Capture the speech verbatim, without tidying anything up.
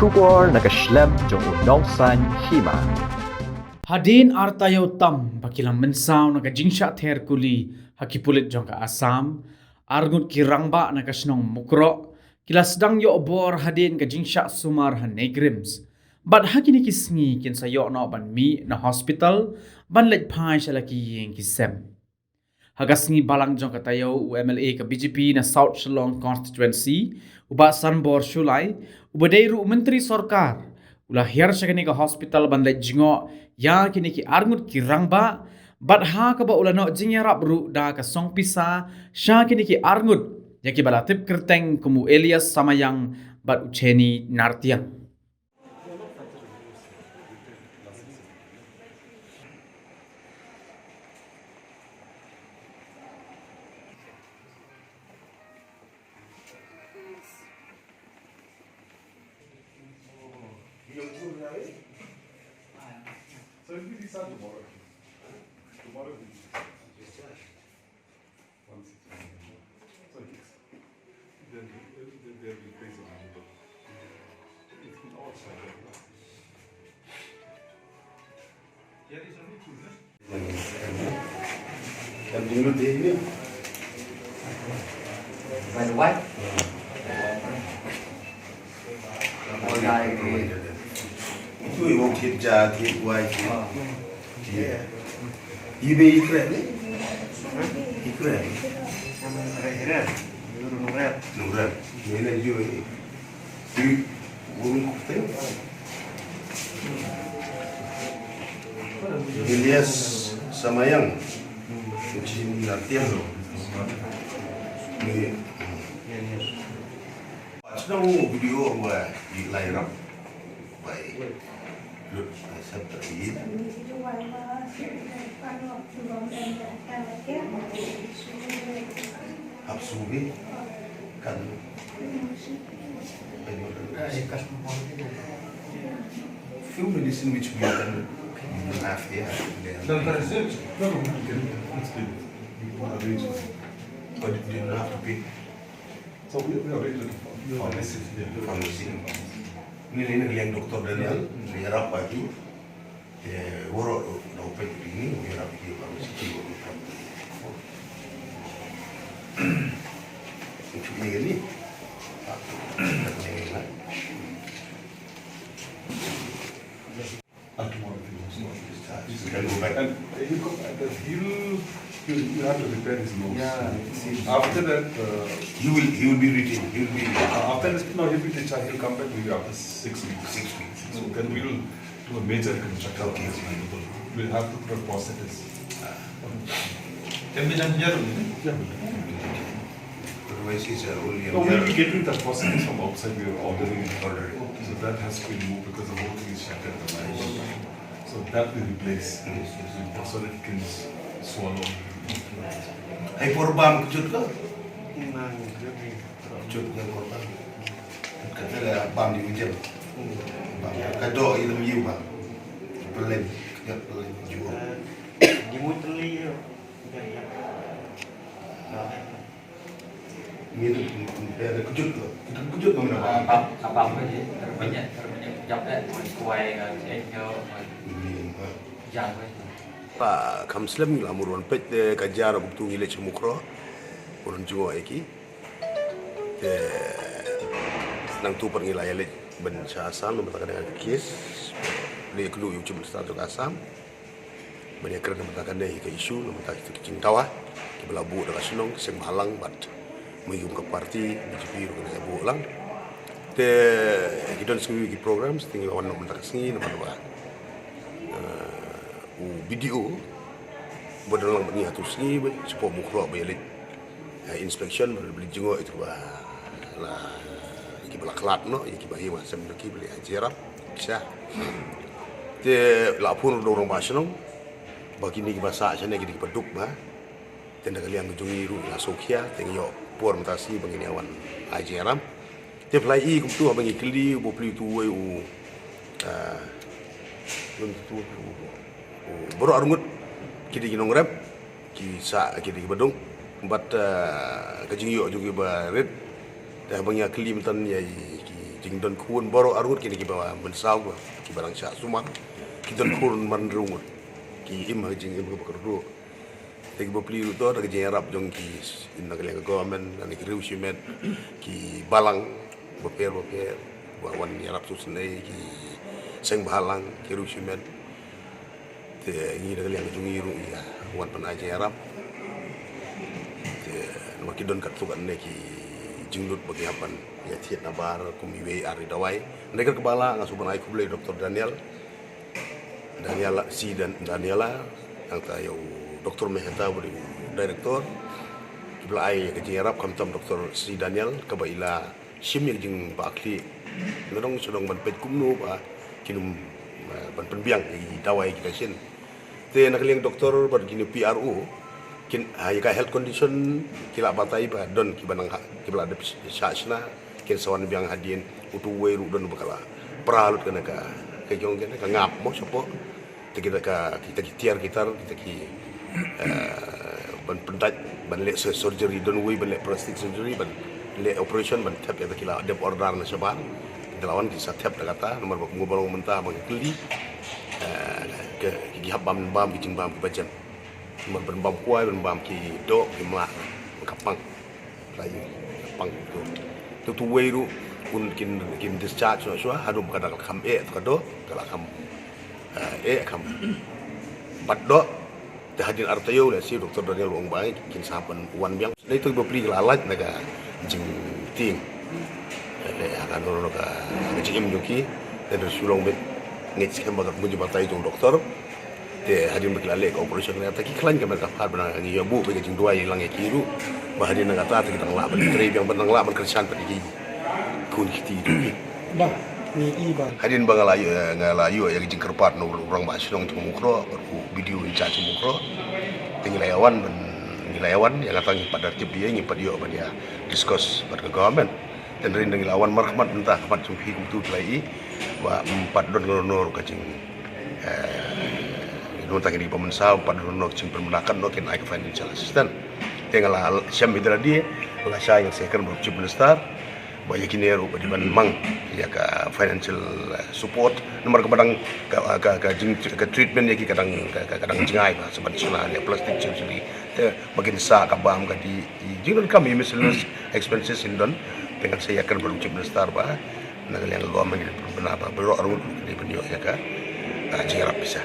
Khubor na ka shlem jong u Nongsaiñ Hima. Hadien ar taïew tam ba ki la mynsaw na ka jingshah ther kuli ha ki pulit jong ka Assam, arngut ki rangbah na ka shnong Mukroh ki la sdang ïoh bor hadien ka jingshah sumar ha NEIGRIHMS. Bad ha kine ki sngi kin sa ïoh noh ban mih na hospital ban leit phai sha la ki ïing ki sem. Ha ka sngi Balang jong ka taïew, u M L A ka B J P na South Shillong Constituency, u Bah Sanbor Shullai, uba dei ruh u Myntri Sorkar, u la hiar sha kane ka hospital ban leit jngoh ïa kine ki arngut ki rangbah, bad ha kaba u la noh jingïarap ruh da ka song pisa sha kine ki arngut ïa kiba la tip kyrteng kum u Elias Samayang bad u Chenny Nartiang. So if we decide tomorrow, tomorrow we decide. One six one. So it's, then, then they'll be placed on the middle. It's been all staggered. Yeah, it's only two, no? By the wife? Itu ibu kita jadi wife. Ibe ikre ni? Ikre. Nungre. Nungre. Ni na jui. Di wong kupe. Elias Samayang. Kucing latihan lo. Ni. Watch na video wa di lairap. Bai. Lut, bai sab ta i. Hap subi. Kan. Bai mo. Few medicine which we can have here. Doctor is it? No, no, we can, it's been, we can arrange for it. But you don't have to pay. So we, we arrange it for pharmacy. Yeah. Pharmacy. Ni, ni, ni liang doktor Daniel, ni harap bagi. Eh, woro do pe ni, ni harap ki pharmacy ki woro. Itu ni ni. Ah, ni ni lah. And tomorrow if he wants to, he can go back. And he'll go back, but he'll, he'll, he'll have to repair his nose. Yeah, see. After that, uh, he will, he will be retained. He will be. Uh, after this, no, he'll be discharged. He'll come back maybe after six weeks. Six weeks. So then we'll do a major reconstruction. Okay, okay. We'll have to put a prosthesis. Ah. Can be done here only, no? Yeah, we'll do it. Otherwise, it's, uh, only a... No, we'll be getting the prosthesis from outside. We are ordering it. Ordering. So that has to be removed because the whole thing is shattered. So that we replace. Yes, yes. So that it can s-, swallow. Ai por bam kjut ko? Kjut ko por bam. Kata la bam di ujung. Bam. Ka do i lem yu bam. Peleng. Kjut peleng. Jua. Di mutli. Ngi tu, eh, kjut tu. Kjut tu, kjut tu, kjut tu. Apa, apa, apa ni? Terbanyak, terbanyak jam eh, kuai, eh, eh, eh, jam eh. Ba kham slem ngi la mut ban peit te ka jia ruh kumtu ngi leit sha Mukroh. Ban jngoh ïa ki. Te nangtu pat ngi la ïa leit ban sha Assam, namar kata ka dei ka case. Leit ïakynduh ïa u Chief Minister jong ka Assam. Ban ïakren namar kata kane ka issue, namar kata ki jingdawa kiba la buh da ka shnong, seng bhalang bad ma ïum ka party B J P ruh ka la buh lang. Te ki don sngi ki programs, te ngi wan namar kata ka sngi namar ba, eh, u B D O ba don lang bad ngi ha tu sngi ba, shapoh Mukroh ba ïa leit. Eh, inspection, ba la jngoh ïa kiba la, ïa kiba la khlad noh, ïa kiba hi ma sem ki ba la jia rap sha. Te la phone ruh da u rangbah shnong ba kine kiba sah shane ki dei kiba duk ba. Te na ka liang ka jong ngi ruh la sngewkhia, te ngi ïoh por mynta shi ba ngin ïa wan ai jingïarap. Te phi la i kumtu haba ngi kylli u bapli utu uwei u, ah, u, u, u, baroh arngut ki dei ki nongrep, ki sah ki dei kiba duk. Bad, ah, ka jingïoh jong ki ba rit. Te haba ngi ïa kylli mynta ïa ki Jingdon khun baroh arngut kine kiba mynsaw, kiba dang shah sumar, ki don khun man rngut, ki im ha ka jingim kaba kyrduh. Te ki bapli ruh to da ka jingïarap jong ki, na ka liang ka government, na ki riew shimet, ki balang bapher bapher ba wan ïarap sngewsynei, ki seng bhalang, ki riew shimet. Te ngi na ka liang jong ngi ruh ngi ïa wan pynai jingïarap. Te namar ki don katto katne ki jinglut ba ki hap ban ïa thied nabar kum iwei ar i dawai. Hynrei kaba lah nga sngewbha ban ai khublei Doctor Daniel, Daniela, si Dan, Daniela, nangta ïa u Doctor Mehta ba dei u director. Kiba la ai ka jingïarap, khamtam Doctor si Daniel kaba i la shim ïa ka jingbakla nadong shadong ban peit kumno ba kin ym, eh, ban pynbiang ïa ki dawai kita shin. Te na ka liang doctor bad kine P R O, kin, ha, ïa ka health condition ki la batai ba don kiba nang ha, kiba la dep shah shna, kin sa wan biang hadien, utu uwei ruh don ba ka la pra lut kane ka, ka jong kane ka ngap mo shapoh. Te kita ka, kita ki tiar ki tar, kita ki, eh, ban pyndait, ban leh sur-, surgery, don uwei ban leh plastic surgery, ban leh operation, ban thep ïa kita ki la dep order na shabar. Kita la wan ki sa thep da kata, namar ba kumba long mynta ba ngi kylli, eh, ki, ki hap bam, bam ki jingbam kiba jem. Namar ban bam kwai, ban bam ki doh, ki mlak, ka pang. Lai pang tu. Tu tu wei ruh, un kin, kin discharge shuwa shuwa, haduh ba ka da ka kham eh, tu ka doh, ka la kham, eh, eh, kham bat doh. Te hadien ar taïew lehse Doctor Daniel u ong ba kin sa pynwan biang. Dei tu bapli ka la lait na ka jingtieng. Te ha ka, no, no, ka, ka jingim jong ki, te da shu long beit ngeit skhem ba ka mynjur batai jong doctor. Te hadien ba ki la leh ka operation ne, te ki khlaiñ ka met ka phad ba ngi ïa buh beit ka jingduwai lang ïa ki ruh. Ba hadien nangta te ki dang lah ban trei biang, ban dang lah ban kyrshan pat ïa ki khun ki kti ruh. Ba ngi i ba hadien ba nga la ïoh, nga la ïoh ïa ka jingkyrpad na u rangbah shnong jong Mukroh bad u B D O in charge jong Mukroh. Te ngi la ïa wan ban, ngi la ïa wan, ïa kata ngi pat da tip ïa, ngi pat ïoh ban ïa discuss bad ka government. Te hynrei ngi la wan markhmat mynta, khmat jong phi kumtu ki la i ba, mm, pat don kano kano ruh ka jing, eh, mynta kine ki ba mynsaw, pat don kano kano ka jingpynbna kano kin ai ka financial assistance. Te nga la shem ïa lade, la shai ïa ka second bad Chief Minister ba ïa kine ruh ba dei ban mang ïa ka financial, eh, support. Namar kaba dang ka, ka, ka jing, ka treatment ïa ki ka dang, ka, ka, ka dang jngai ba, sa ban shna ïa plastic surgery. Te ba kin sah ka bam ka dei i jingdonkam i miscellaneous expenses in don. Te ngan sa ïakren bad u Chief Minister ba na ka liang ka government kin pynbna ba baroh arngut kin ïoh ïa ka, ah, jingïarap pisa.